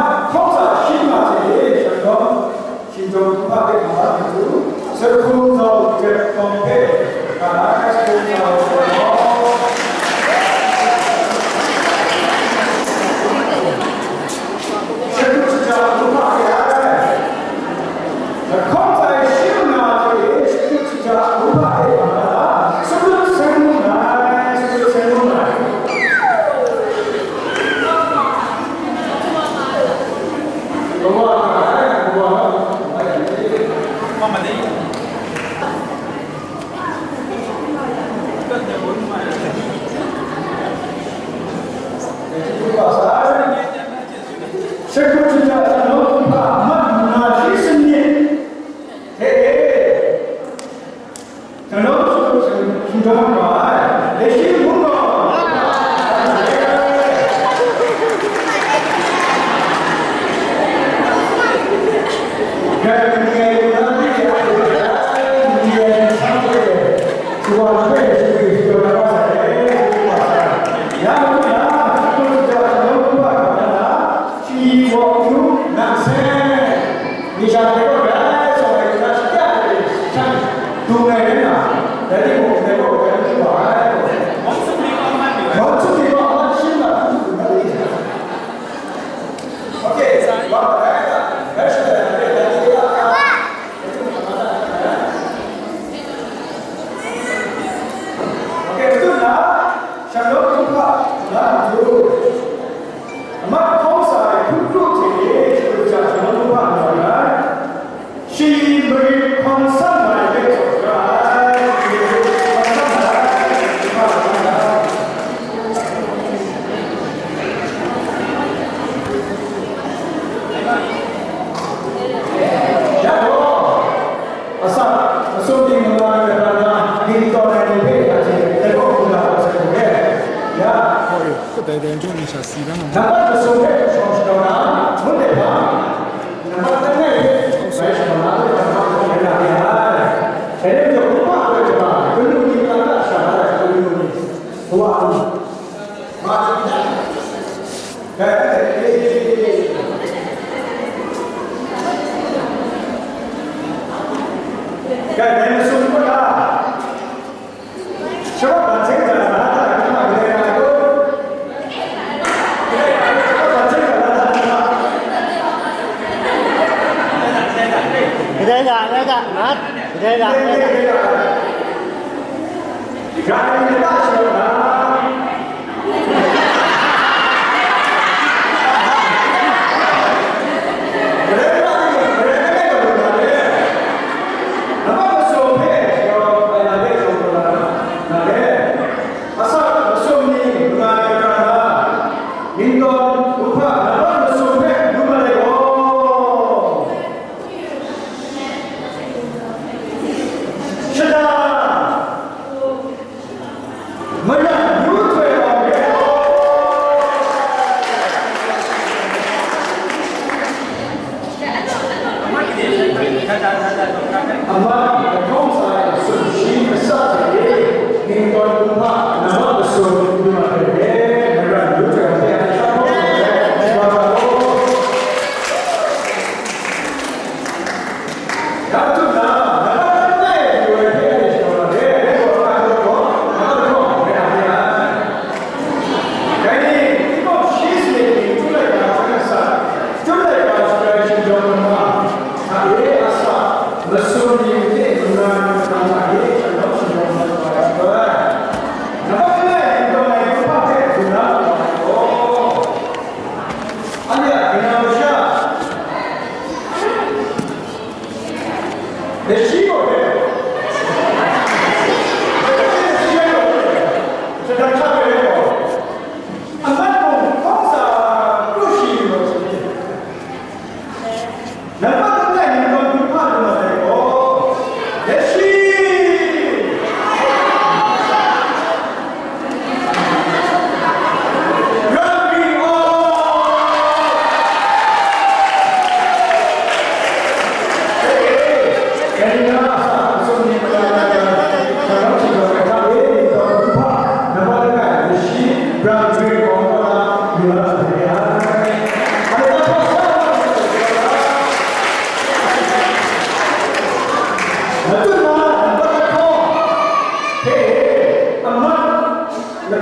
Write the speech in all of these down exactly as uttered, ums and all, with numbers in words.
Amat hkawng sa shi nga hte e, shanglawm, shingjawng hkungga hpe hkam la hkam tu, Sahkrum Zau Jep Htawng hpe, ga na ai Sahkrum Zau Jep Htawng. Shakut shaja hkungga hpe ai. Lahkawng tsai shi nga hte e, shakut shaja hkungga hpe hkam la, sumlut seng mu ai, sumlut seng mu ai. Shakut shaja shanglawm hkungga amat nga shi sanit hte e, shanglawm shanglawm shanglawm nga ai, Leshi Munggaw. Dai ni ai lu na ni ai lu na ni ai san hpe, shawa hpe shakri shakri na wa sa ai, shakri wa sa ai. Ya mung na, shakut shaja shanglawm hkungga hkam na, shi gaw hkrum nang seng. Ni sha hpe gaw grai tsawm ai hkra shakya ai hte shan dung ai rai nna, rai timung, ndai gaw grai n wa ai. Mawn sum ni gaw amat shim la hkrum hkrum na de. Okay, wa rai ta, rai shada na re, rai ti ya. Okay, matu na, shanglawm hkungga na matu. Amat hkawng sa ai hkun kru hte e shakut shaja shanglawm hkungga nga ai. Shi marit hkawm san ai hpe tsun ra ai, shi marit hkawm san ai hpe tsun ra ai. Ya gaw, asak, masum ting manga ai hkra na, gintawn ai ni hpe ya hte, dai gaw hkungga hkawm sai hku re. Ya. Kadai dai n hte, ni sha si dan. Nambat masum hpe shawng shadau na, ngut ai hpa, nambat langai hpe bai shadawn na, nambat hkawng rai nga re ai. Dai rai majaw, hkungga hkoi hkra, kanu ni, kanu ni, Kawa ni, ma chyu hta, dai hpe, dai, dai masum kaw na, shawa ban hte kaja sa na, dai hpe ma kadai na ai gaw, kadai na ai gaw, shawa ban hte kaja na, dai hpe ma. Kadai na, kadai na, mat. Kadai na, kadai na. Dai ni ta shawng na. Grai Karai ni, grai grai gaw lu na le. Nambat masum hpe shadawn ai na hpe shadawn na le. Asak masum ni lu na ai hkra na, gintawn hkungga nambat masum hpe lu mat ai gaw. Shada! Maran yu htoi awng re ai. Amat lahkawng sa ai sun shi asak hte e, gintawn hkungga nambat masum lu mat ai hpe, maran yu htoi awng re ai. Shada!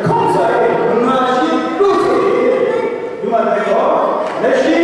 Hkawng sa e, manga shi lu sa e. Yu ma ai gaw, lashi